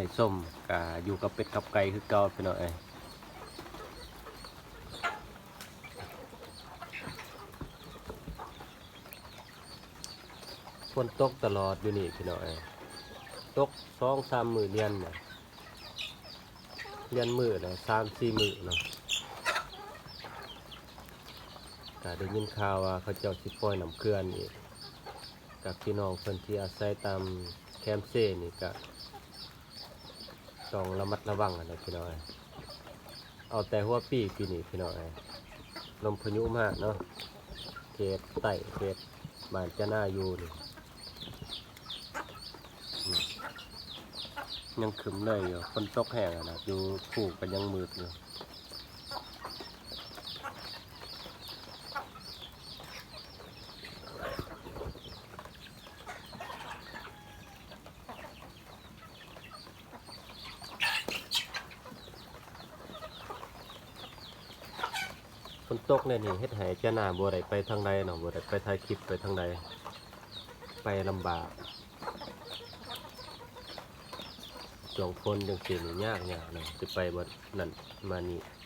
ໃຫ້ຊົມ ກະຢູ່ກັບເປັດກັບໄກ່ຄືເກົ່າພີ່ນ້ອງເອີຍ. ຝົນຕົກຕະຫຼອດຢູ່ນີ້ພີ່ນ້ອງເອີຍ ຕົກສອງສາມມື້ລຽນນະ ລຽນມື້ລະສາມສີ່ມື້ເນາະ. ກະໄດ້ຍິນຂ່າວວ່າເຂົາເຈົ້າຊິປ່ອຍນ້ຳເຂື່ອນອີກ ກັບພີ່ນ້ອງເພິ່ນທີ່ອາໄສຕາມແຄມເຊນີ້ກະ ຕ້ອງລະມັດລະວັງຫັ້ນແຫຼະພີ່ນ້ອງເອີຍ. ເອົາແຕ່ຫົວປີປີນີ້ພີ່ນ້ອງເອີຍ ລົມພາຍຸມາເນາະ ເຂດໃຕ້ ເຂດບ້ານຈະນາຢູ່ນີ້ ອືມ ຍັງຄຶ້ມເລີຍຢູ່ ຝົນຕົກແຮງຫັ້ນນະ ຢູ່ພູກະຍັງມືດຢູ່. ຝົນຕົກແນວນີ້ເຮັດໃຫ້ຈະນາບໍ່ໄດ້ໄປທາງໃດເນາະ ບໍ່ໄດ້ໄປຖ່າຍຄລິບໄປທາງໃດ ໄປລຳບາກ. ຊ່ວງຝົນຈັ່ງຊີ້ນີ້ຍາກໆເນາະ ຊິໄປບ່ອນນັ້ນມານີ້.